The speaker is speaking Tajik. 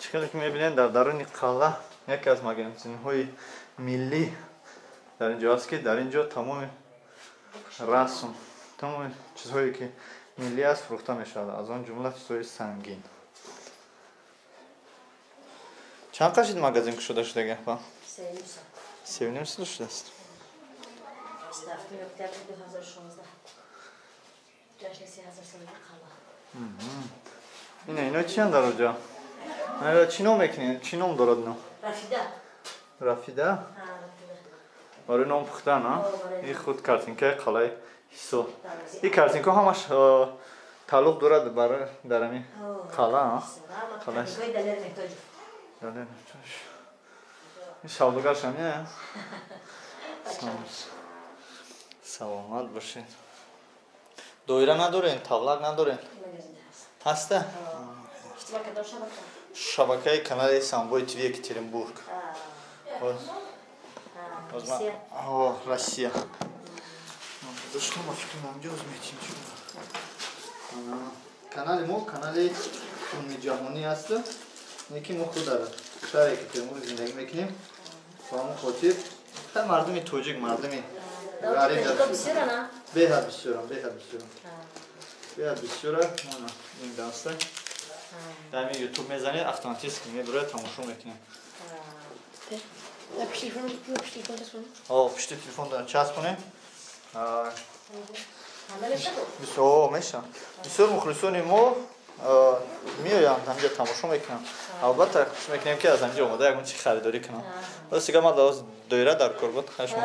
Чӣ хеле ки мебинед, дар даруни қалъа яке аз магазинҳои миллӣ дар ин ҷо аст, ки дар ин ҷо тамоми расм, тамоми чизҳое ки миллӣ аст, фурӯхта мешавад, аз он ҷумла чизҳои сангин. Чанд қашид магазин кушода шудаги? 3,5 сол шудааст. 27 октябри 2016. Ҷашни 3000 солаги қалъа. Ина, ино чиянд дар оҷа? Чӣ ном мекунед? Чӣ ном дорад ино? Рафида. Рафида? Барои ном пухтан, а? И худ картинкаи қалъаи Ҳисор. И картинка ҳамаш тааллуқ дорад бар дар ҳамин қалъа, а? Қалъаи Далер Меҳтоҷов. Далер Меҳтоҷ. Ин савдогарш ҳамин? Саломат бошед. Доира надорен, тавлак надорен? Ҳаста? Шабакаи канали Самбой ТВ, Екатеринбург. Россия. Что ма фикр намҷоз метим. Канали мо канали умумиҷаҳонӣ аст, неки мо худ дар шаҳри Екатеринбург зиндагӣ мекунем. Ба ҳамон хотир мардуми тоҷик, мардуми ғариб беҳад бисёрам, беҳад бисёрам, беҳад бисёра. Ин даста дар ҳамин Ютуб мезанед, автоматически мебурад, тамошо мекунем. Пушти телефон часпонем. Меша. Бисёр мухлисони мо меоянд, ҳамҷа тамошо мекунанд. Албатта, хуш мекунем, ки аз ҳамҷа омода ягон чи харидорӣ кунам. Рости гап, ман доира дар кор буд. Шумо